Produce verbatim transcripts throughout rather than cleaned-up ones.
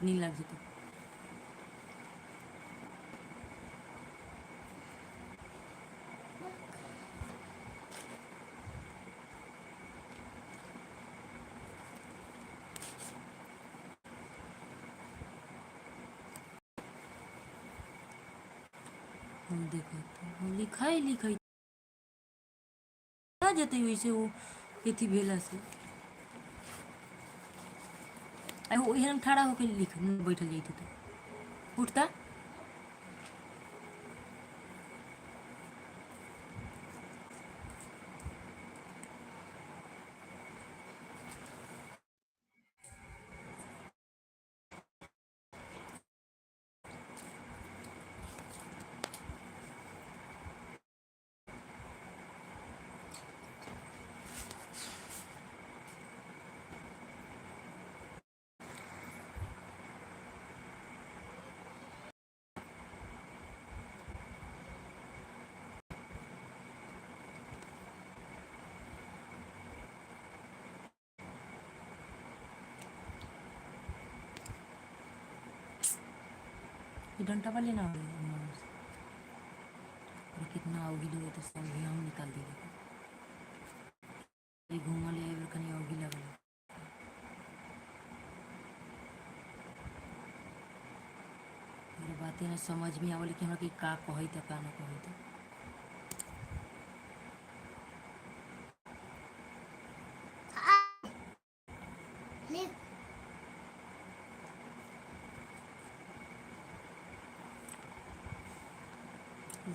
नींद लग जेतौ। हम देखत, हम लिखाई, लिखाई। आ जतई वैसे वो एथी भेला से। आ वो एहन ठाड़ा होके लिख, न बैठल जाइत तो। उठता। ई डंटा वाले ना होई, और कितना औगी लोग तो सब भी हम निकाल देंगे। ये घूमल है, इधर कहीं औगी लगल है। मेरे बातें ना समझ में आवल कि हमरा के का कहई त का ना कहई त।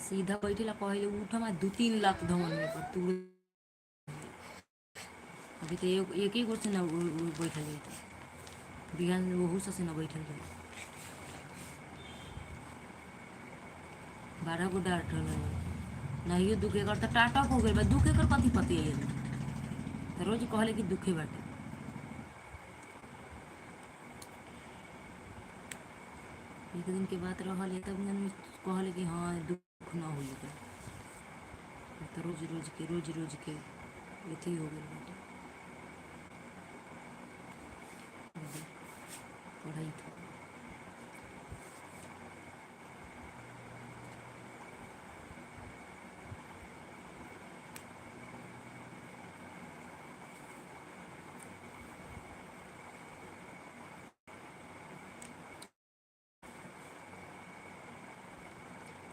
सीधा बैठे ला पहले उठ, हम दू तीन लाख धमन में पर तू। अभी तो एक, एक ही गोर से ना उ-, उ-, बैठल जाई तो। बिहान ओहू से, से ना बैठल जाई। बारह गो डांटल है। नाहियो दुख एकर तो टाटा हो गइल बा। दुख एकर कथी पति है? तो रोज कहले कि दुखे बाटे। एक दिन के बात रहल है, तब मन में कहले कि हाँ, दुख ना होई ओकरा। अब तो रोज रोज के, रोज रोज के एथी हो गइल बाटे। पढ़ाई था।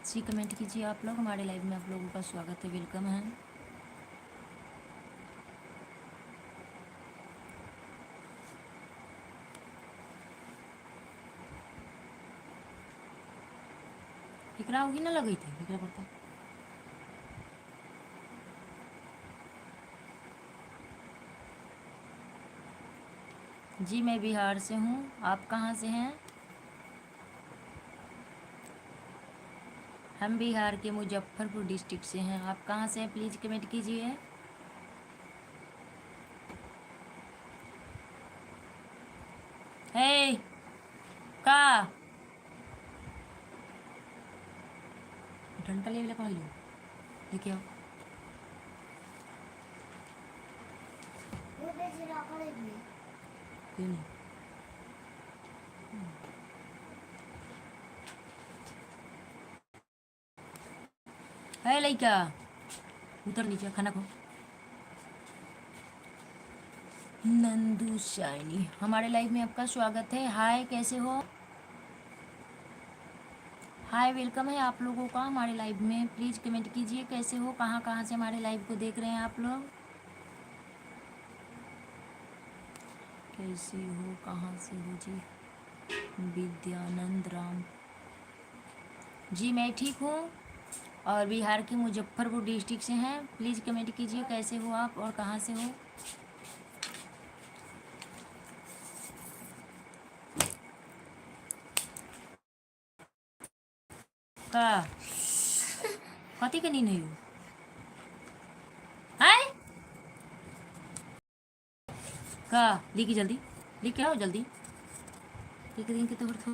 जी, कमेंट कीजिए आप लोग, हमारे लाइव में आप लोगों का स्वागत है, वेलकम है। एकरा होगी ना लगई थे, एकरा पड़ता। जी, मैं बिहार से हूँ, आप कहाँ से हैं? हम बिहार के मुजफ्फरपुर डिस्ट्रिक्ट से हैं। आप कहाँ से हैं, प्लीज कमेंट कीजिए। हे, का? डंटा ले ले कहलू, लेके आओ। ये नहीं। है लइका, उतर नीचे, खाना खो। नंदू शाइनी, हमारे लाइव में आपका स्वागत है। हाय, कैसे हो? हाय, वेलकम है आप लोगों का हमारे लाइव में। प्लीज कमेंट कीजिए, कैसे हो, कहाँ कहाँ से हमारे लाइव को देख रहे हैं आप लोग? कैसे हो, कहाँ से हो जी? विद्यानंद राम जी, मैं ठीक हूँ और बिहार के मुजफ्फरपुर डिस्ट्रिक्ट से हैं। प्लीज कमेंट कीजिए, कैसे हो आप और कहाँ से हो? का? कथी के नींद है? आय? का? लिखी जल्दी, लिख के आओ जल्दी। एक दिन के तोहर थो-,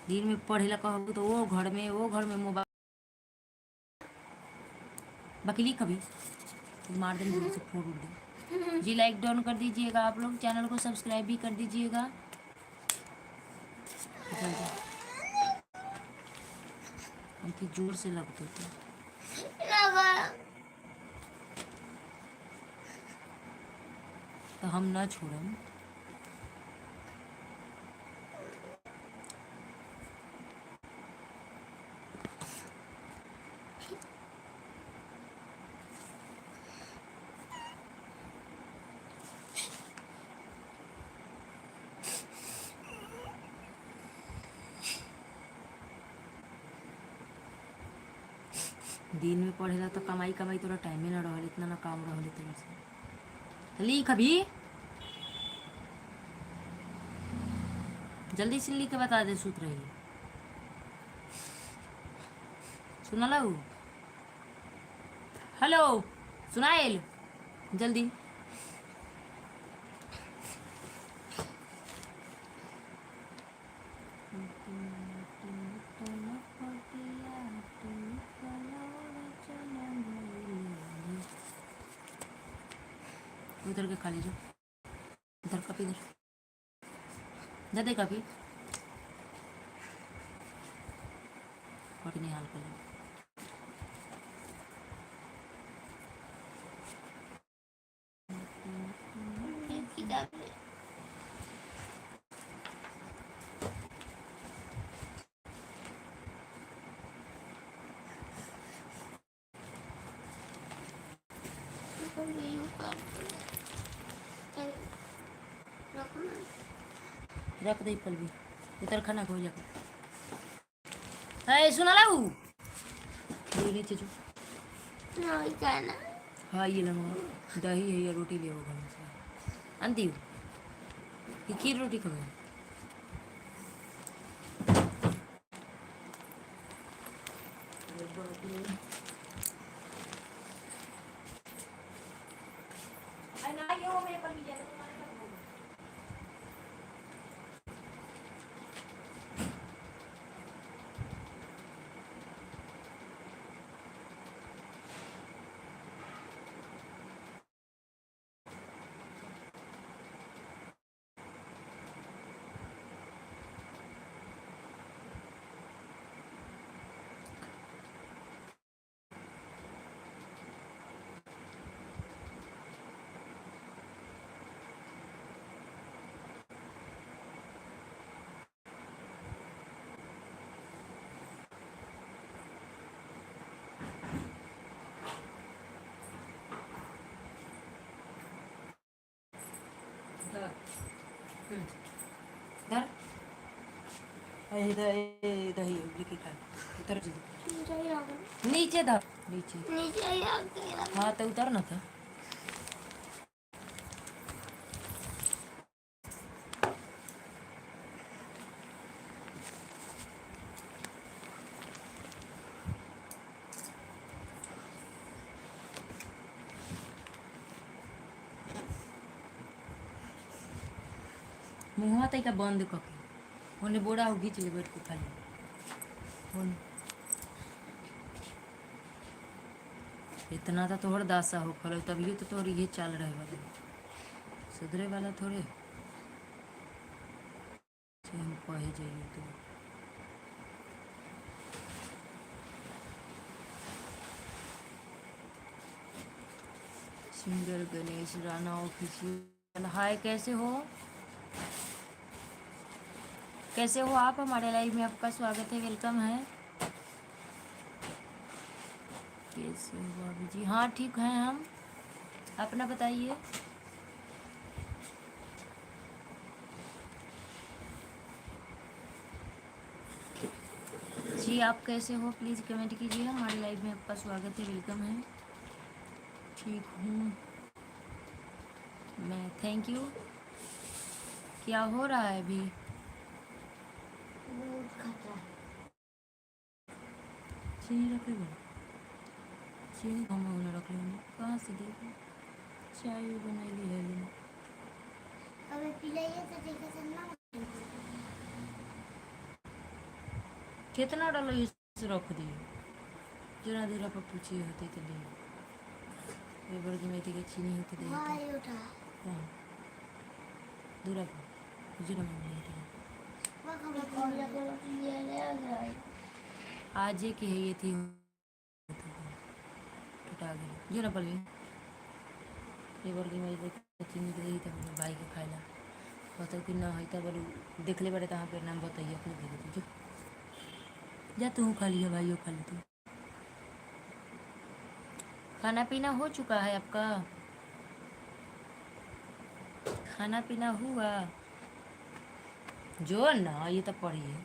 दिन में पढ़े ला कहबू तो वो घर में, वो घर में मोबाइल, बाकी लिख अभी, मार देंगे, जोर से फोड़ उड़ दे। जी, लाइक डन कर दीजिएगा आप लोग, चैनल को सब्सक्राइब भी कर दीजिएगा। जल्दी। हमके जोर से लगते थे। तो हम ना छोड़म। दिन में पढ़ेला तो कमाई, कमाई, तोरा टाइमे ना रहल, इतना ना काम रहल तोरा से। तो लिख अभी, जल्दी से लिख के बता दे, सूत रही। सुनलहु? हेलो, सुनाइल? जल्दी। उधर के खा लीजिए, उधर कॉपी, इधर। जा दे कॉपी। कॉपी नहीं हाल कर। रख दे पलवी, इधर खाना खो जाकर। ए, सुना लाऊ? ये नीचे जो। नहीं खाना। हाँ, ये लंगवा। दही है या रोटी ले आओ घर से। आंटी, ये खीर रोटी खावे? धर। ए, इधर, ए, इधर ही, लेके खा। उतर जी। नीचे ही रख दो। नीचे धर, नीचे। नीचे ही रख दो। हाँ, तो उतर ना था। मुँहवा तइका बंद कके, ओने बोरा हो घींच ले बैठ के खाली। ओने। इतना तो तोहर दासा हो खलो, तभियो तो तोहर इहे चाल रहे वाला है। सुधरे वाला थोड़े। से हम कहे जाइए तो। सिंगर गणेश राणा ऑफिशियल, हाय, कैसे हो? कैसे हो आप? हमारे लाइव में आपका स्वागत है, वेलकम है। कैसे हो भाभी जी? हाँ, ठीक हैं हम, अपना बताइए। जी, आप कैसे हो? प्लीज कमेंट कीजिए। हमारे लाइव में आपका स्वागत है, वेलकम है। ठीक हूँ मैं, थैंक यू। क्या हो रहा है अभी? दूध खाता है। चीनी रख ले बा। चीनी हम ओने रख ले, कहाँ से देबे? चाय भी बनैली है लेकिन। अबे पिलाइए तो देखे से ना। कितना डालो, इस रख दियो। जोना दूरा पर पूछी होती तो ले। ये बड़की मेथी के चीनी होती दे। हाँ, ये उठा। हाँ। दूरा पर। जोना मम्मी होती। आज ये की है, ये थी, टुटा गई। जो ना पड़ गई। ये बोल गई, मैं देख, चीनी दे रही तब भाई के खाए ला। बताओ कि ना होई तब बोलू, देख ले बड़े, तहाँ पे नाम बताइए अपने दे दे, जो। जा तू खा लिया भाई, वो खा ले तू। खाना पीना हो चुका है आपका? खाना पीना हुआ? जो ना, ये तो पढ़िए।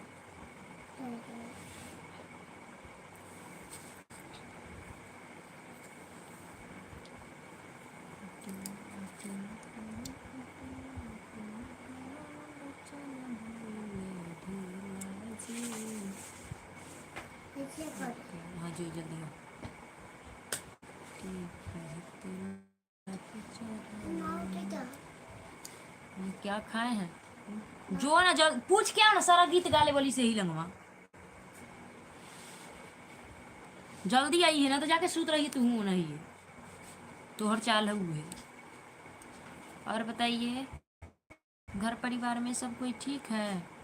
हाँ, जो जल्दी हो। हम क्या खाए हैं? जो ना, जल-, पूछ के आओ ना, सारा गीत गाले वाली से ही लंगवा। जल्दी आई है ना, तो जाके सूत रही तू, नहीं है। तोहर चाल है उहे। और बताइए, घर परिवार में सब कोई ठीक है?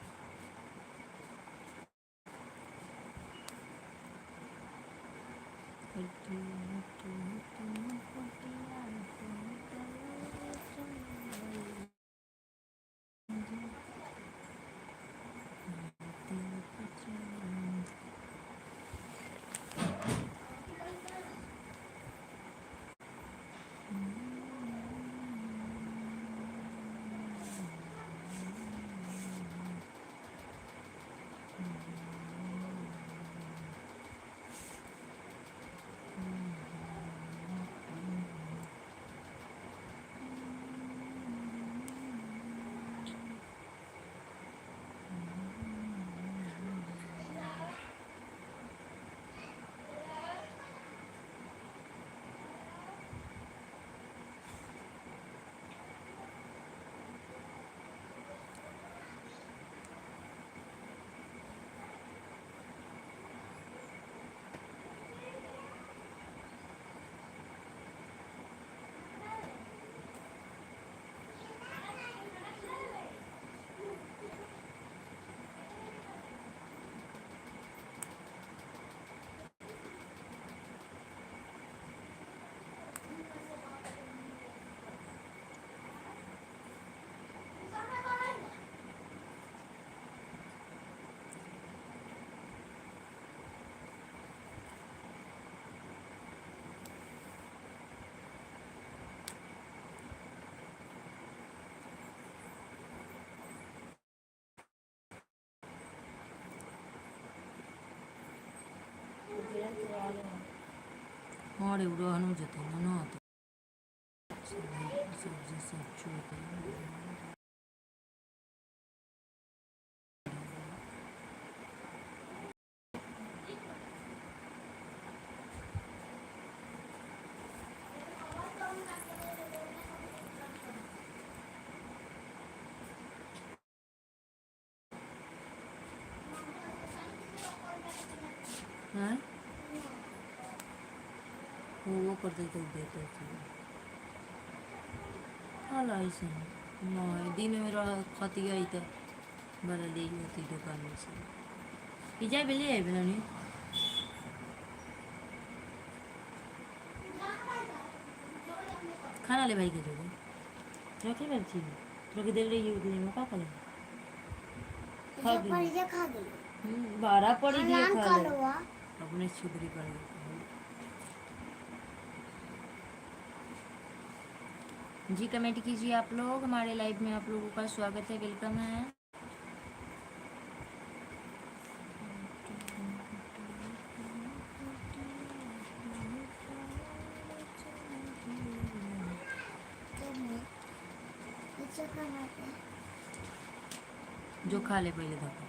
हाँ रे, उ रहनो जेतै, मना होतै। सब्जी सब चोर। हैं? वो, वो कर देते, देते थे। हाल ऐसे ही। ना, दिन में रह, खती गई तो बड़ा ले होती दुकान में से। कि जाए बे ले आए बे नानी? खाना ले भाई के जोड़े। रखे बे चीज। रख दे रही है, उतने में का करें? खा ये गई। पड़ी जे खा गई। हम्म, बारह पड़ी हाँ, दिए नाम खा का ले। लो हुआ? अपने छुदरी पड़ गई। जी, comment कीजिए आप लोग, हमारे live में आप लोगों का स्वागत है, welcome है। जो खा ले पहले धक्का।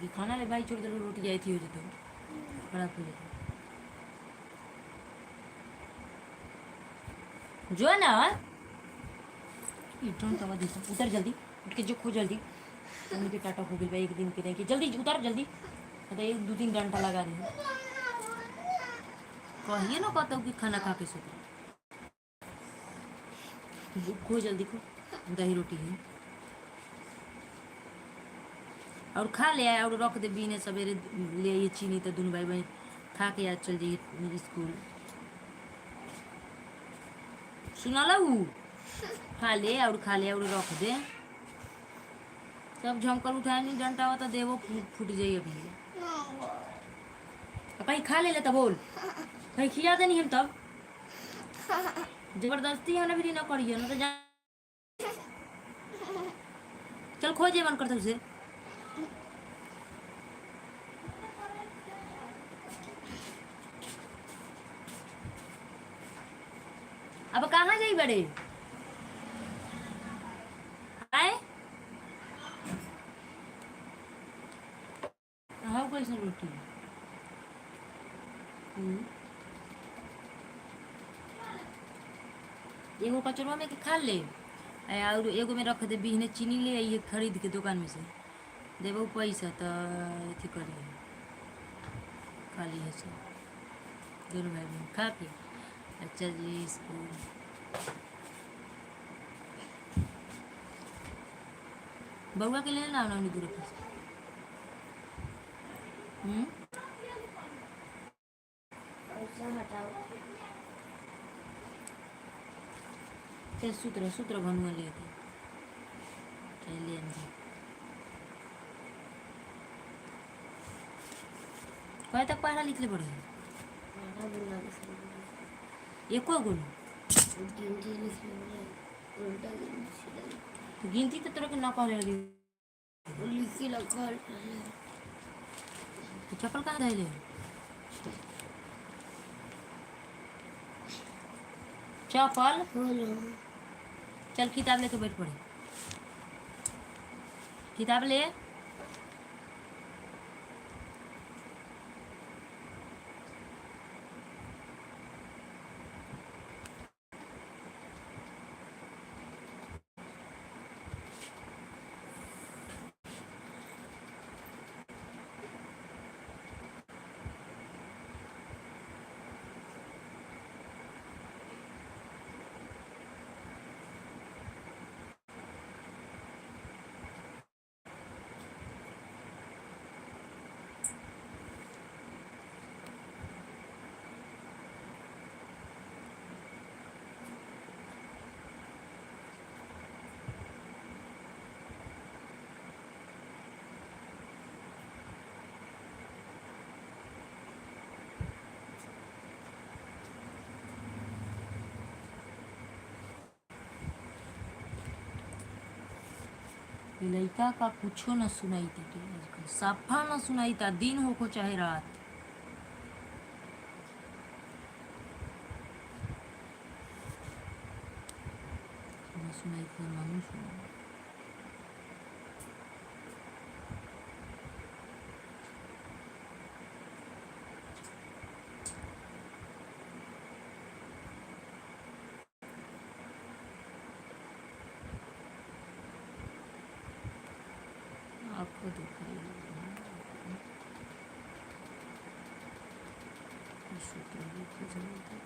ये खाना ले भाई, छोड़ दे, रोटी जाई थी हो जतो, खराब हो जतो। जो है ना, ये टोन तवा दे, उतर जल्दी, उठ के जो खो जल्दी। उनके टाटा हो गइल बा एक दिन के, देखिए जल्दी उतर जल्दी, नहीं तो एक दो तीन डंडा लगा दे। कहिए ना कहता कि खाना खा के सोते। खो जल्दी खो, दही रोटी है। और खा ले और रख दे, बीने सवेरे ले आइए चीनी, तो दोनों भाई बहन खा के आज चल जाइए स्कूल। सुनाला ऊ, खा ले और खा ले और रख दे। सब झमकल उठाए नहीं डंडा, तो देवो फू-, फूट जाइए अभी। अब कहीं खा ले ले तो बोल, कहीं खिया देनी हम तब। जबरदस्ती है ना, फिर ना करिए ना तो जा। चल खोजे मन करता उसे। अब कहाँ जाई बड़े? आए? हाउ कैसे रोटी? हम्म। एगो कचरवा में के खा ले, आ, और एगो में रख दे, बिहने चीनी ले आइए खरीद के दुकान में से, देबो पैसा तो अथी करिए, खा लिए से दोनों भाई बहन खा के। अच्छा जी, इसको बउआ के ले ना, ना दूर रखे। हम्म। पैसा हटाओ। चल सूत्र, सूत्र भनुआ ले आते। चल ले आंदे। कहे तक पढ़ा लिख ले पढ़े? पढ़ा बोलना के सही है। एको गो ना? गिनती लिख ले पढ़े। उल्टा गिनती सीधा लिख। तो गिनती तो तोरा के ना पढ़े लगी। लिखी लखल। तो चप्पल कहाँ धइले? चप्पल? हेलो। चल किताब लेके बैठ पढ़े। किताब ले। लइका का कुछो न सुनाई ताटे आजकल, साफा न सुनाई ता, दिन होको चाहे रात। न सुनाई ता, मानो सुनाई। आपको दिखाई दे रहा है। सूत्र भी खत्म हो गया।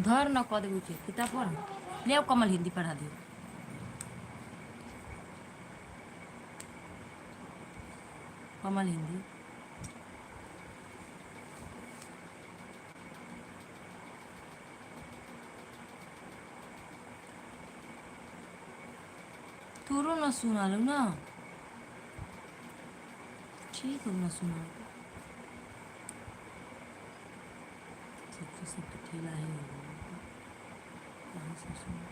धर न, कह देबू के किताब पढ़। ले आओ, कमल हिंदी पढ़ा दियो। कमल हिंदी। तोरो न सुनालू न। ठीक हो, न सुनालू। सबके सब तो ठेला है। कहाँ से सुना?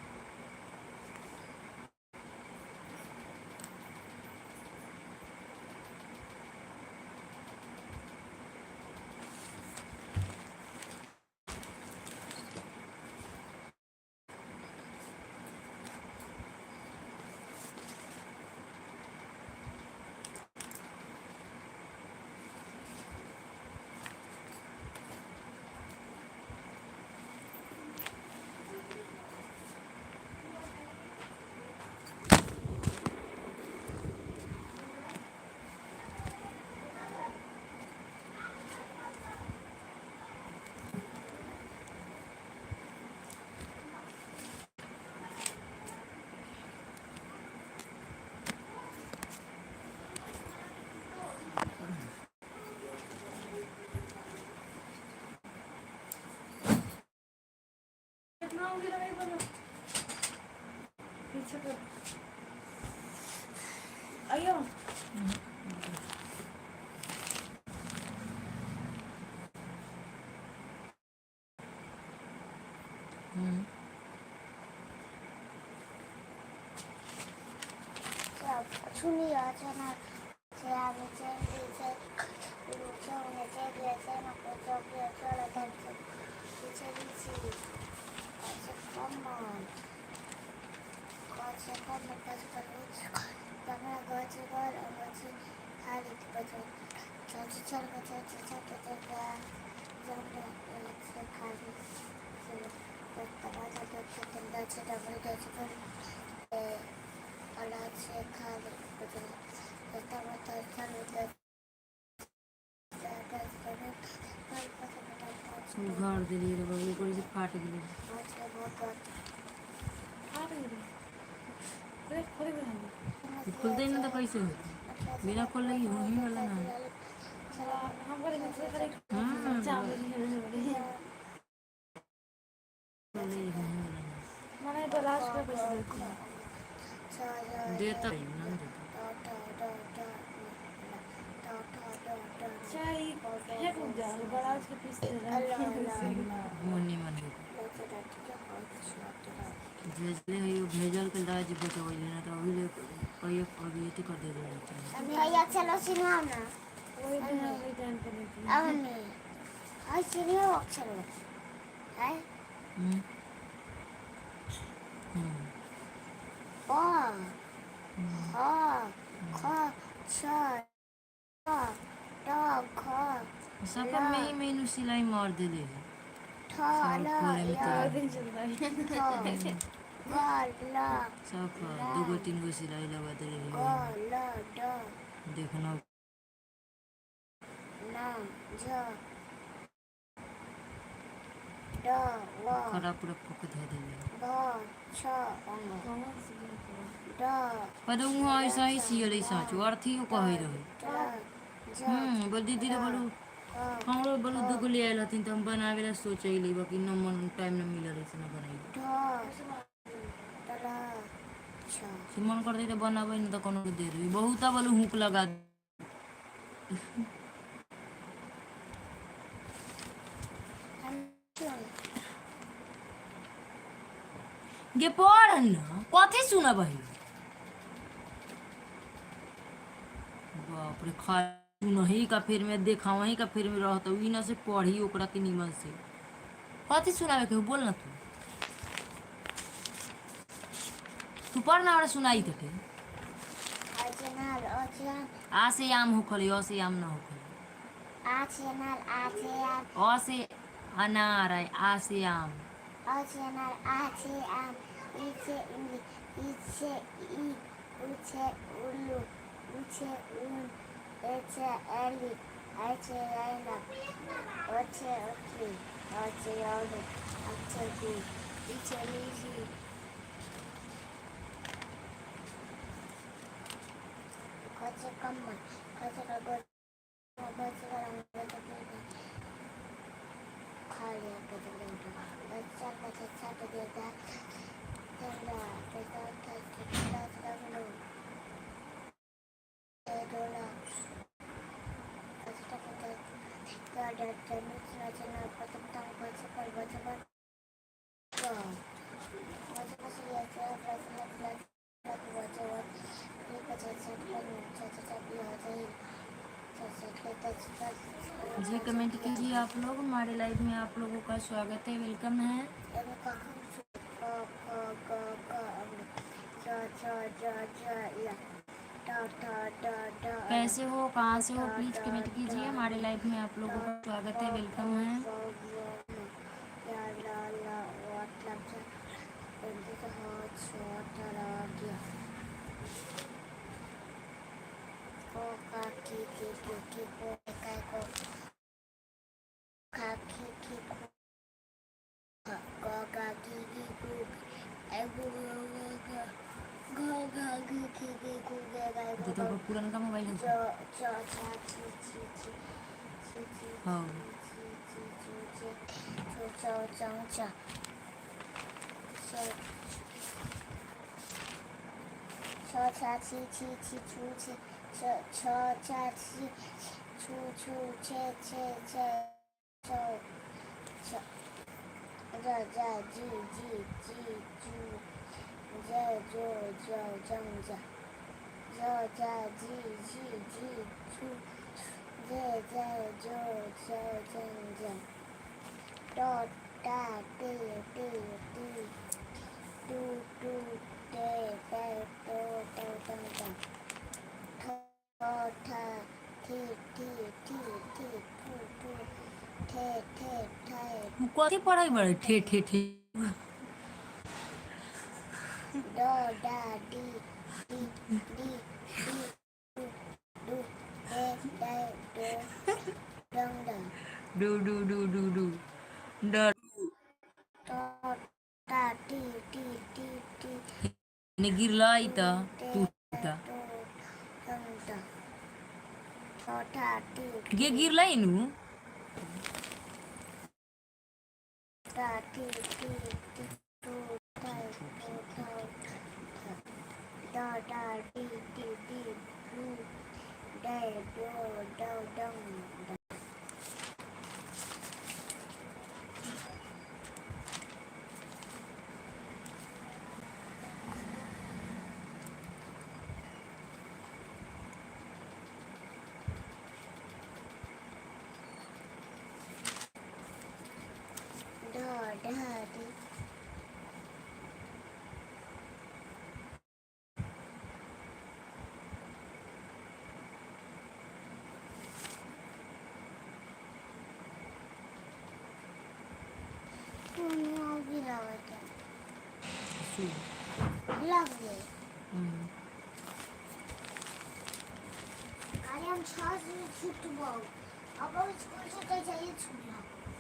हम्म। सब सुनिए, अचानक से आगे चल दी से, ऊंचे होने से गिर से, ना पूछो कि अचल अधर से, पीछे भी सी, ऐसे कम मान। कौन से कम में कस कर, तब मैं गौर से गौर और गौर से खाली बचो। उघार देलिए रे बाबू, ऊपर से फाट गेलै। फाट गेलै। अरे, खोले के रहल। खुलते ही ना तो कैसे हो? बिना खोलले ही होही वाला ना। हम्म। खोलले ही होही वाला ना। मने ब्लाउज के पैसे देते हैं। देता ही ना देता। अच्छा, ये, ये कौन जा रहा है? ब्लाउज के पीस दे रहा है। वो नहीं मानेगा। भेजले है, यो भेजल के दाई जी बचवैले ना, तो अभी ले, कहियो, अभी एते कर दे रहे हैं। भैया, चलो सिनेमा ना। वही तो है, वही टाइम पे लेके। अब नहीं। आज सिनेमा वॉक चलो। है? हम्म। हम्म। प, ह, ख, छ, ट, ख, सब ल, में ही मेनू सिलाई मार देले है। ठ, सब ल, खोले में य, तो ठ, ग, ल, सब ल, दू गो तीन गो सिलाई लगा देले है। ग, ल, ड। देखना। ना, ज, ड, व, खड़ा पूरा फूक धर देले। भ, छ, अंग। ड, पर उ ऐसा ही सियल है साचो, अर्थी उ कहे रहे। ट, ज, हम्म, बोल दीदी रे, बोलू। क, हमरो बोलू ख, दुगो ले आयल हथिन, त हम बनावे ला सोचे ले, बाकी न मन, टाइम न मिलल है, से न बनाई। ढ, तला, छ। से मन करते त बनावे, न त कोनो के दे देबे। बहुत बोलू हुक लगा दे। गे पढ़ न, कथी सुनब ही? बाप रे, खा सुनही का फेर में, देखावही का फेर में रहत, ई ना से पढ़ी ओकरा के निमन से। कथी सुनावे के हो, बोल ना तू। तू पढ़ ना, हमरा सुनाई तके। अजनाल, अजनाल। आ से आम होखल, अ से आम ना होखल। आ से अनार, आ से आम। अ से अनार, आ से आम। अ से अनार, आ से आम। ई से इमली, ई से ईख, उ से उल्लू, उ से ऊन, ए से एली, ए से ऐनक, ओ से ओखली, औ से औरत, अ से की, ई से लीची, ख से कम्बल, ग से खरगोश। जी, कमेंट कीजिए आप लोग, हमारे लाइव में आप लोगों का स्वागत है, वेलकम है। कैसे हो, कहाँ से हो, प्लीज कमेंट कीजिए, हमारे लाइव में आप लोगों का स्वागत है, वेलकम है। तो, तो पुरनका मोबाइल है। हाँ। छ, छ, छी, छी, छी, छू, छी, छ, छ, छ, छी, छू, छू, छे, छे, छे, छो, छ, ज, ज, जी, जी, जी, जू, ज, जो, ज, जम, जा। ज, ज, जी, जी, जी, जू, ज, ज, जो, ज, जम, जा। ट, ट, ट, ट, ट, टू, टू, ट, ट, टो, टो, टम, टम। ठ, ठ, ठी, ठी, ठी, ठी, ठू, ठू, ठे, ठे, ठे। तू कथी पढ़ाई बड़े? ठे, ठे, ठे। ड, डा, डी, डी, डी, डी। डू, डू, डे, डे, डो, डंग, डंग। डू, डू, डू, डू, डू। ड। ट, टा, टी, टी, टी, टी। ने गिरला ई त टे, टूटा। टो, डंग, डंग। ट, टा, टी, गे टी। गिरला इनु। टा, टी, टी, टी, टू, टा, टो, टा, टा। ड, डा, डी, डी, डी, डू, डे, डो, डो, डंग, डंग। ढ, ढ, ढ। मम्मी, और भी लगे थे। सु- लग गए। हम्म। अरे, हम छह से छूट पाओ। अब हम स्कूल से कहीं जाइए, छूट ना पाओ।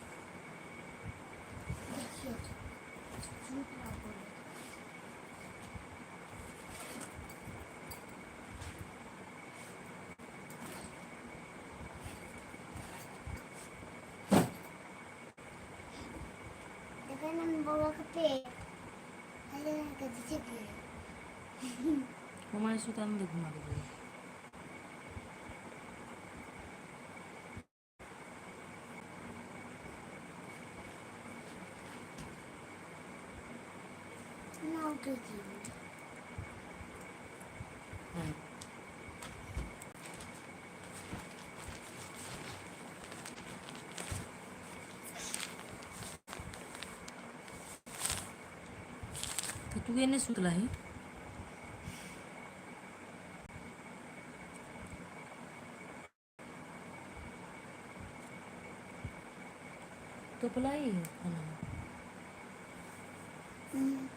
देखिए, छूट ना पाओ। देखो ना, बउआ के पेट। अरे, ना, कथी से गिरे? हमारे सुतान दे घुमा के दे। ना उठे छी। हम्म। तो तू एने सुतला ही? तो पलाई है खाना। हम्म।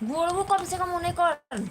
गोड़वो कम से कम ओने कर।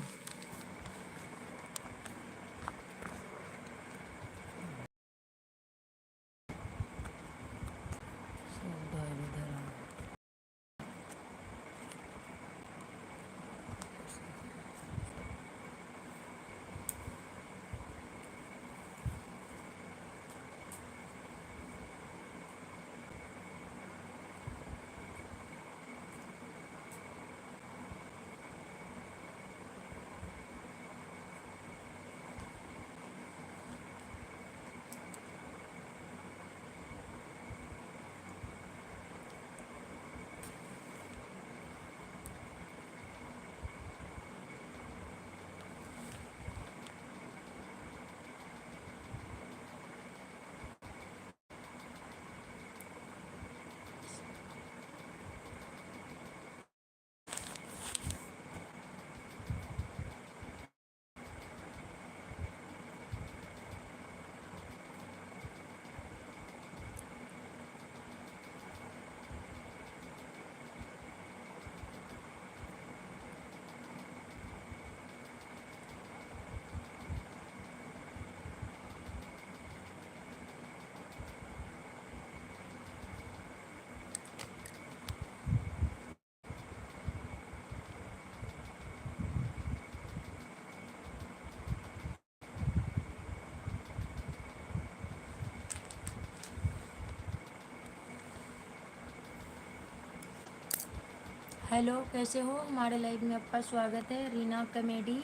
हेलो, कैसे हो? हमारे लाइव में आपका स्वागत है। रीना कॉमेडी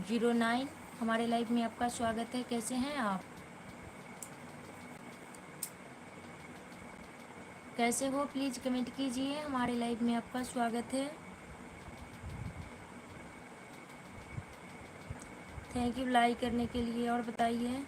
ज़ीरो नाइन, हमारे लाइव में आपका स्वागत है। कैसे हैं आप? कैसे हो? प्लीज कमेंट कीजिए। हमारे लाइव में आपका स्वागत है। थैंक यू लाइक करने के लिए। और बताइए।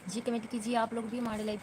जी, कमेंट कीजिए आप लोग भी हमारे लाइव।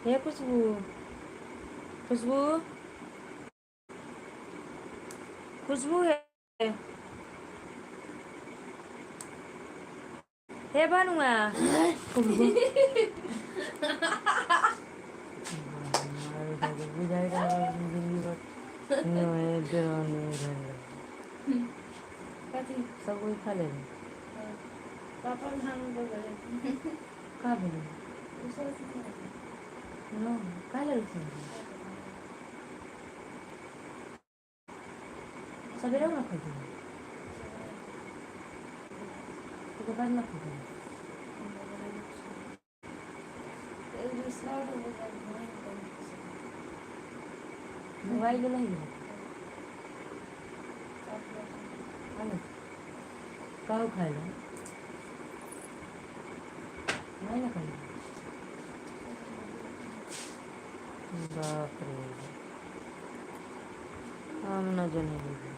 ए खुशबू, खुशबू, खुशबू है। हे बनुआ। बुझाई का जिंदगी भर नोए देवानी रहल। कथी? सब कोई खा ले। हाँ। पापा धान बोल रहे। का बोले? दूसरा से नहीं। नो, का ले रही थी? सवेरे ना खाई थी। तो दोपहर ना खाई थी। मोबाइल नहीं है। है ना? काऊ खाए ला? नहीं ना खाए। बाप रे। हम ना जाने दीदी।